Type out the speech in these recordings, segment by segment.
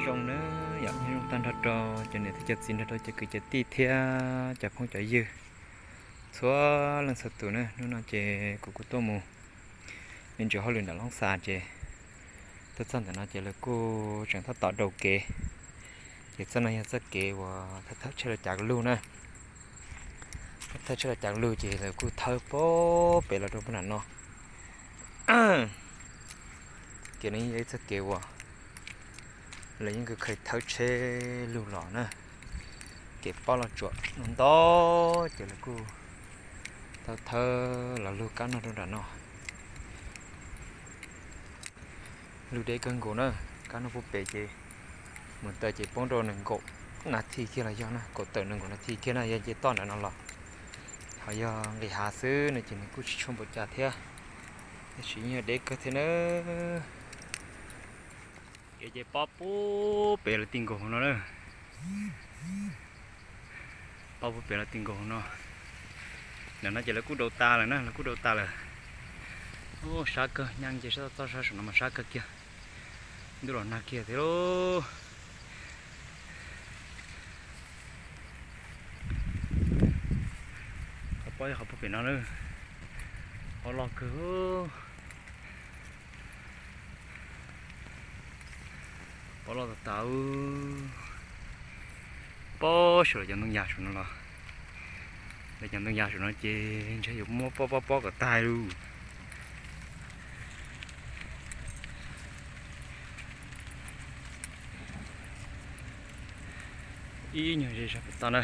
Zoo na, yog nyob zoo tag nrho rau cov niam thiab cov txiv, nrog rau cov kwv cov tij thiab cov phooj cov ywg txhua leej txhua tus na. Hnub no ces kuv kuj tuaj mus me ntsis hauj lwm ntawm Loob Xas ces tuaj txog ntawm no ces lawv kuj tseem tab tom rau kev. Ces txoj no yog txoj kev uas thawb thawb tsheb los cav lug na. Thawb thawb tsheb los cav lug ces lawv kuj thawb pem los rau puag nram no. Kev no yog ib txoj kev uas lawv yeej kheev thawb tsheb lug los na. Kev pob los tsuam ntau ntau ces lawv kuj thawb thawb los lug kab no rau nram no. Lug deb kawg nkaus na. Kab no puag pem ces mus tawm ces poob rau nees nkaum nas this kiag los yog na, kaum tawm nees nkaum nas this kiag na, yog nce toj nram no los. Ho yog nqis hav xwb no ces nws kuj tsis tshua npaum cas thiab, tab sis yeej yog deb kawg thiab na. Kev ces pob puag pem los ti nkaus no na. Pob puag pem los ti nkaus no. Ntawm no ces lawv kuj rau tas lawm na, lawv kuj rau tas lawm. Sab kawg, nyob ces sab toj sab saum no mas sab kawg kiag. Ntuj los nag kiag thiab lauj. Qhov pob yog qhov puag pem no na. Pob loj kawg. Pob loj tas tas. Pob saum lawv cov ntoo yas saum no los, lawv cov ntoo yas saum no ces ntshe yuav muab pob pob pob kom tag lawm. Ib nyuag ze zog pem toj na,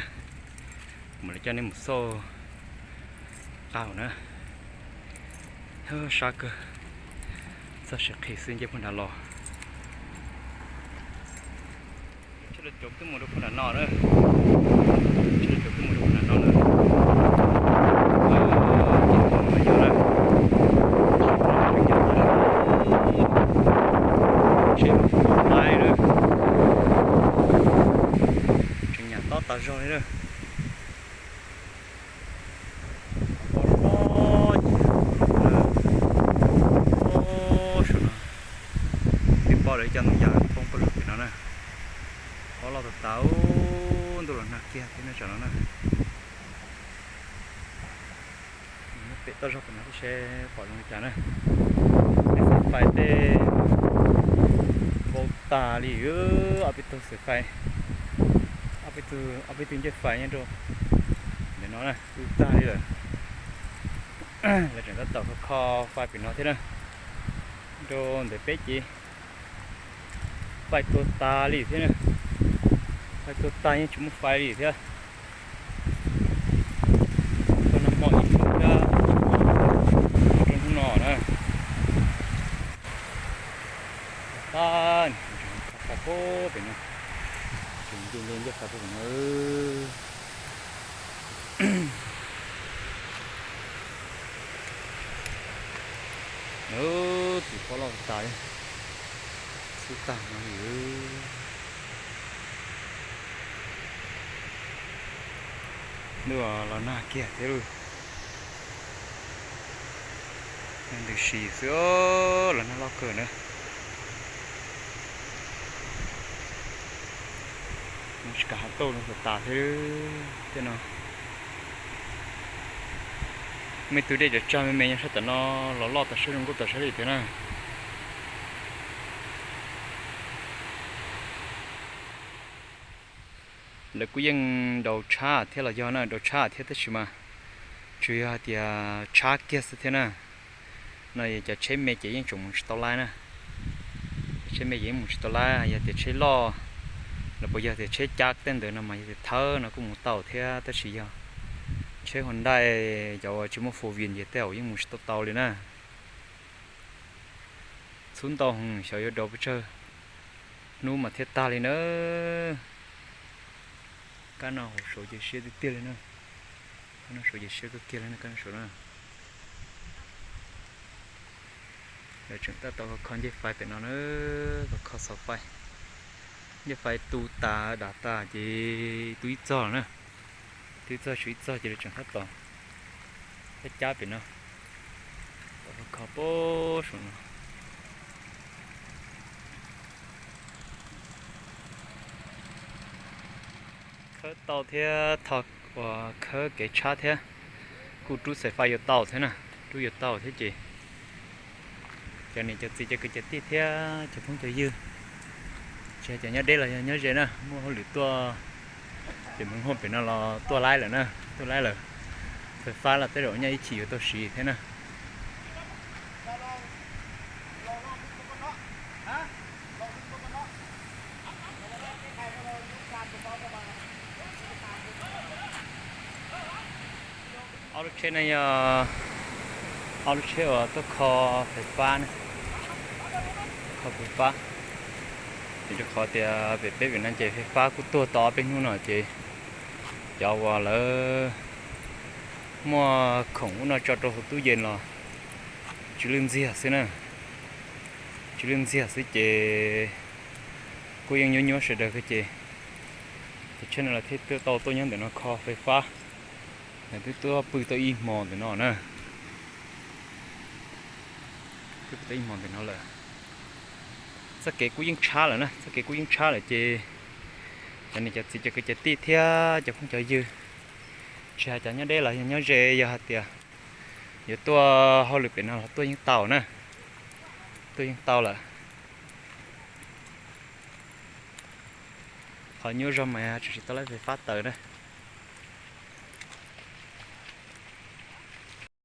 mam li coj nej mus xauj qab hauv na. Sab kawg, txog siav qhi xwb nce puag nrad los. Tsheb lawv cov twb mus rau puag nram no na. Tsheb lawv cov twb mus rau puag nram no lawm. Ces tus no yog na, tsheb mus tau lais na, tseem nyam tob tas zog li na. Pob loj ces, o, saum no, twb pob lawv cov ntoo yas poob pawg lug pem no na. Pob loj tas tas, ntuj los nag kiag thiab na tsam no na. Pem toj zog pem no seb pom zoo li cas na. Tej xav fais tej vau tas li, ob peb tug xav fais, ob peb tug ncej fais nyob rau ntawm no na, tu tag li lawm. Lawv tseem tab tom kho kho fais pem no thiab na. Rau ntawm peb ces fais tuag tas li thiab na. Fais tuag tas yeej tsis muaj fais li thiab. Tau nag hmo ib hnub thiab, rau hnub no na. Tab, fais puag pem no, tseem nce nce ncej fais puag pem no. Tus pob loj tas li, xub tag no li. Ntuj los nag kiag thiab lauj. Ntws si xwb, los nag loj kawg na. Tsis kam hav tauj no tas tas thiab tej no. Muaj ib tug dej cov tsag me me nyob sab tom no los loj tas sab zoo nkauj tas sab li thiab na. Lawv kuj yeej nrau tshab thiab los yog na, nrau tshab thiab tab sis mas tsuas yog hais tias tshab kiag xwb thiab na. No cov tsheb me ces yeej tseem mus tsis tau laib na. Cov tsheb me ces yeej mus tsis tau laib, yog tias tsheb loj los puas yog tias tsheb cab tej ntawd no mas yog tias thawb no kuj mus tau thiab, tab sis yog tsheb Hyundai cov uas tsis muaj four wheel ces tej zaum yeej mus tsis tau tau li na. Txhub ntau heev, xyov yuav rau pes tsawg hnub mas thiaj tag li na. Kab no hauv saud ces siab tiag tiag li na. Kab no saud ces siab kawg kiag li na, kab no saud na. Lawv tseem tab tom kho ncej fais pem no na, kho kho xov fais. Ncej fais tu tas dav tas ces tu ib txog lawm na. Tu ib txog tshuav ib txog ces lawv tseem tab tom cab cab pem no. Kho kho puag saum no. Khawb tau thiab tho, uas khawb kev tshab thiab, kuj rub xaiv fab yuav tau thiab na, rub yuav tau thiab ces cov niam cov txiv cov kwv cov tij thiab cov phooj cov ywg, tsis hais cov nyob deb los yog nyob ze na, muaj hauj lwm tuaj ces hmoov hauj pem no los tuaj laib lawm na, tuaj laib lawm. Fais fab los tej zaum nyob ib chim yuav tau siv thiab na. Ob lub tsheb no yog ob lub tsheb uas tuaj kho fais fab na, kho fais fab. Vim rau qhov tias pem peb Việt Nam ces fais fab kuj tuag tau ob peb hnub no ces cov uas lawv muaj khoom ub no tso rau hauv tub yees los tsis lwj ntxiag xwb na, tsis lwj ntxiag xwb ces kuj yeej nyuab nyuab sawv daws kawg ces, ces tsheb no lawv thiaj tau tuaj nyob ntawm no kho fais fab. Lawv twb tuaj pw tau ib hmo ntawm no na, twb pw tau ib hmo ntawm no lawm. Txoj kev kuj yeej tshab lawm na, txoj kev kuj yeej tshab lawm ces cov niam cov txiv cov kwv cov tij thiab cov phooj cov ywg, tsis hais cov nyob deb los yog nyob ze, yog hais tias yuav tuaj hauj lwm pem no los tuaj yeej tau na, tuaj yeej tau lawm. Qhov nyuaj zog mas tseem tsis tau laib fais fab taws na.